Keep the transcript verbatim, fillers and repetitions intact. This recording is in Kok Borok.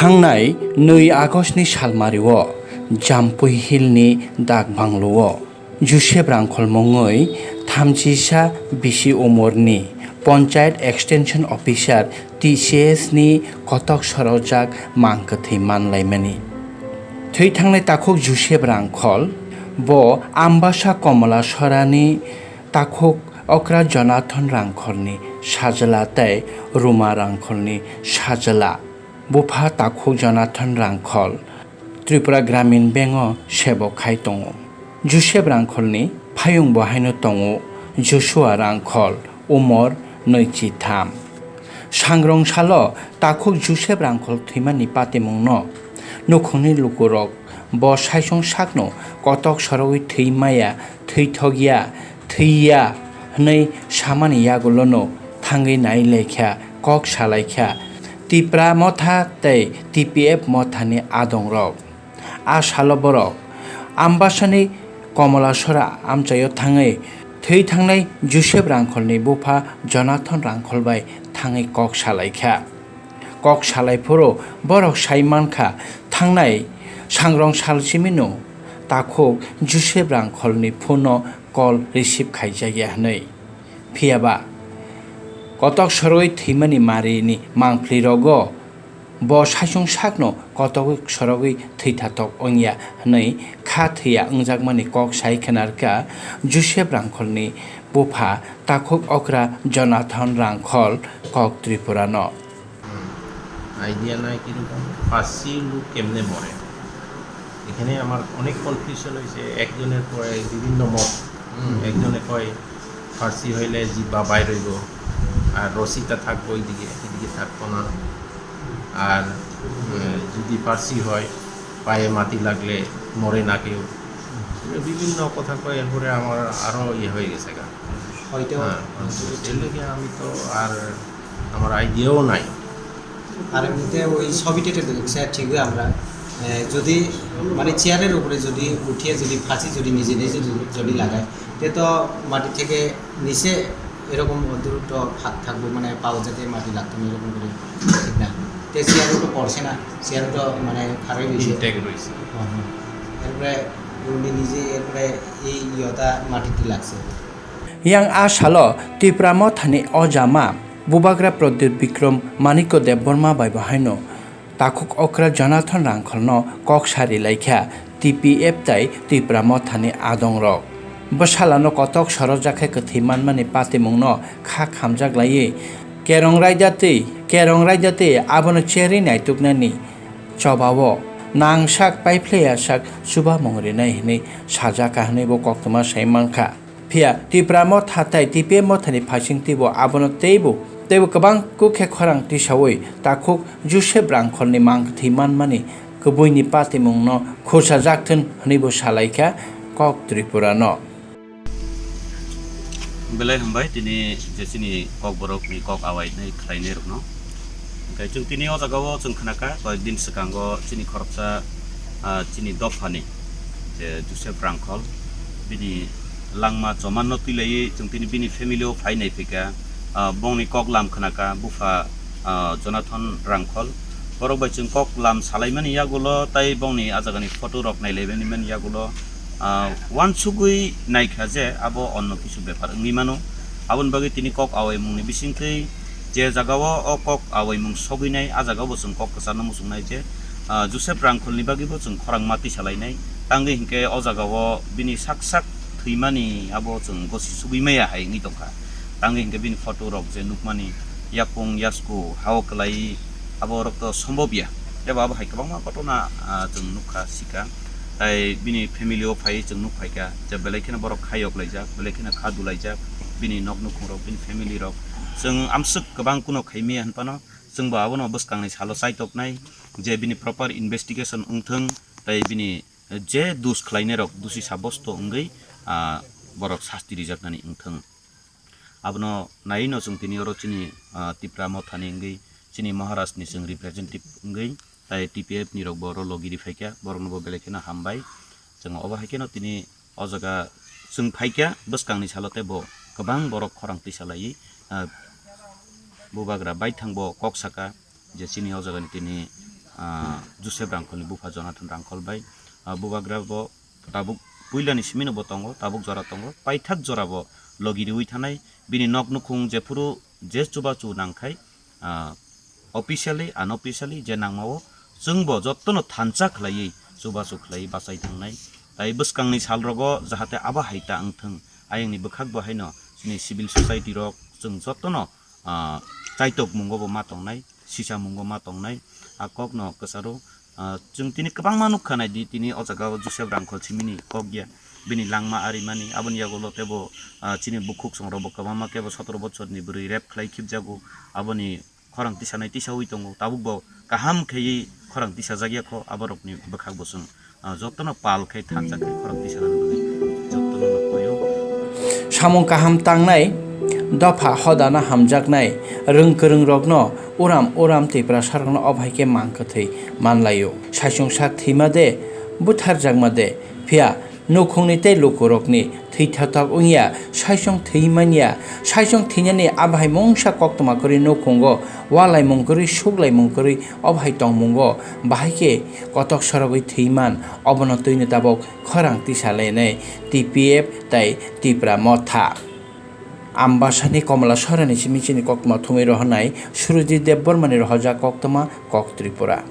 Thangnai nwi August ni salmario Jampui Hill ni dak bangluo Joseph Rangkhol mungwi thamchisa bisi umorni Panchayat Extension Officer T C S ni kotok sorojak mang kwthwi manlaimani. Thwi thangnai takhuk Joseph Rangkhol bo Ambasa Komolasorani takhuk okra Jonathan Rangkholni sajla tei Ruma Rangkholni sajla. Bupha takhuk Jonathan Rangkhol Tripura Gramin Bank o sebok khai tongo. Joseph Rangkholni phayung bo haino tongo Joshua Rangkhol, umor nwichi tham. Sangrong salo takhuk Joseph Rangkhol thwimani patimungno nukhungni lukurok bo saichung sakno kotok sorogwi thwi maya, thwi thokya, thwi ya hwnwi samani yagulono thangwi nai laikha, kok sa laikha Tipra Motha tei T P F Mothani adongrok. A salo borok Ambasani Komolasora amchaio thangwi thwi thangnai Joseph Rangkholni bupha Jonathan Rangkhol bai thangwi kok sa laikha. Kok salai phuru borok sai mankha, thangnai sangrong sal simino takhuk Joseph Rangkholni phone-o call receive khaijakya hwnwi. Phiyaba kotok sorwi thwimani marini mangpli rogo bo saichung sakno kotok sorogwi thwithathok wngya hwnwi kha thwiya wngjakmani kok sai khnarkha Joseph Rangkholni bupha takhuk okra Jonathan Rangkhol kok Tripurano. Idea নাই কীরকম, ফার্সি লোক কেমনে মরে। এখানে আমার অনেক কনফিউশন হয়েছে। একজনের পরে বিভিন্ন মত। হুম। একজনে কয় ফার্সি হইলে জিব্বা বাইর হইব, আর রশিটা থাকবো ওইদিকে, এদিকে থাকবো না। আর উম, যদি ফার্সি হয়, পায়ে মাটি লাগলে মরে না কেউ। বিভিন্ন কথা কয়। এরপরে আমার আরও ইয়ে হয়ে গেছে গা। হয়তো হ্যাঁ, এর লেগে আমি তো আর আমার আইডিয়াও নাই। আর এমনিতে ওই ছবি টেটে দেখে স্যার ঠিকই আমরা যদি মানে চেয়ারের উপরে যদি উঠিয়ে যদি ফাঁসি যদি নিজে নিজে যদি লাগায়, তে তো মাটি থেকে নিচে এরকম দূরত্ব ফাঁক থাকবে, মানে পাও যাতে মাটি লাগতো না এরকম করে, ঠিক না? তে চেয়ার তো পড়ছে না, চেয়ার তো মানে খারাই রয়েছে। এরপরে উনি নিজে এরপরে এই ইয়তা মাটিতে লাগছে। Yang a salo Tipra Mothani ojama Bubagra Pradyot Bikram Manikya Debbarma bai bo haino takhuk okra Jonathan Rangkholno kok sari laikha T P F tai Tipra Mothani adongrok. Bwsalano kotok sorojak khe kwthwi manmani patimungno kha khamjak laiwi kerong raida twi kerong raida twi abono cherwi naituknani chobao nangsak paiphlaiyasak chubamung rinai hwnwi sajak kha hwnwi bo koktwma sai mankha. Phiya Tipra Motha tai T P F Mothani phaising twibo abono teibo teibo kwbang kuk khe khorang tisaui takhuk Joseph Rangkholni mangkwthwi manmani kwbuini patimungno khursajakthun hwnwibo salaikha kok Tripurano. Belai hambai tini je chini kokborokni kok awainai khlainairokno. Hwnkhe chwng tini o jagao chwng khnakha koyek din swkango chini khoroksa chini dophani je Joseph Rangkhol bini langma chomanno twilaiwi chwng tini bini family o phai naiphikha. Bongni kok lam khnakha bupha Jonathan Rangkhol. Borok bai chwng kok lam salaimani yagulo tai bongni a jagani photo rok nailaimani yagulo uansugwi naikha je abo onno kisu bepar wngwi mano. Aboni bagwi tini kok awaimungni bisingtwi je jagao o kok awaimung sogwinai a jagao bo chwng kok kwcharno muchungnai je Joseph Rangkholni bagwibo chwng khorang ma tisalainai. Tangwi hinkhe o jagao bini sak sak thwimani abo chwng gosi sugwi maya hai wngwi tongkha. Tangwi hinkhe bini photo rok je nukmani yakung yasku hao kwlai abo rok to sombobya. Tebo abo hai kwbangma kotona chwng nukha sikha. Tai bini family o phai chwng nuk phaikha je belai kheno borok kha yok laijak, belai kheno kha dulaijak, bini nok nukhung rok, bini family rok. Chwng amswk kwbang kuno khaimaya hinphano chwngbo abono bwskangni salo chaitoknai je bini proper investigation wngthwng tai bini je dus khlainairok dusi sabosto wngwi borok sasti rijaknani wngthwng. Abono naiwi no chwng tini oro chini Tipra Mothani wngwi chini Maharajni chwng representative wngwi tai T P F ni rokbo oro logi ri phaikha, boroknobo belai kheno hambai. Chwng obo hai kheno tini o jaga chwng phaikha bwskangni salo tei bo kwbang borok khorang twisalaiwi bubagra baithangbo kok saka je chini o jagani tini ah, Joseph Rangkholni bupha Jonathan Rangkhol bai, ah, bubagra bo tabuk puilani simino bo tongo, tabuk jora tongo, paithak jora bo logi riwi thanai, bini nok nukhung jephuru je chubachu nangkhai, ah, officially, unofficially je nangmao chwngbo jottono thansa khlaiwi chubachu khlaiwi bachai thangnai. Tai bwskangni salrogo jahate abo hai ta wngthwng, ayangni bwkhak bo haino chini civil society rok chwng jottono, ah, chaitok mungo bo ma tongnai, sisa mungo ma tongnai. A kokno kwcharo, ah, chwng tini kwbangma nukha naidi, tini o jaga o Joseph Rangkhol simini kok ya, bini langma arimani, aboni yagulo tebo, ah, chini bukhuk songrok bo kwbangma kebo sotoro bochorni bwrwi rape khlai khibjago, aboni khorang tisanai tisaui tongo, tabuk bo kaham khaiwi khorang tisajak ya kho, aborokni bwkhak bo chwng, ah, jotono pal khai thansa khai khorang tisanani bagwi jotono no koyo. Samung kaham tangnai, dopha hodana hamjaknai, rwng kwrwngrokno uram uram Tiprasarokno obo hai khe mang kwthwi manlaio. Saichung sak thwima de, butharjakma de, phiya nukhungni tei lukurokni thwithothok wngya, saichung thwi manya, saichung thwinani abo hai mungsa koktwma kwrwi nukhungo, walaimung kwrwi, suklaimung kwrwi, obo hai tongmungo, bahai khe kotok sorogwi thwi man, obono twino tabuk khorang tisa lenai T P F tai Tipra Motha. Ambasani Komla Sorani simi chini koktwma thumwi rohornai Surajit Debbarmani rohorjak koktwma Kok Tripura.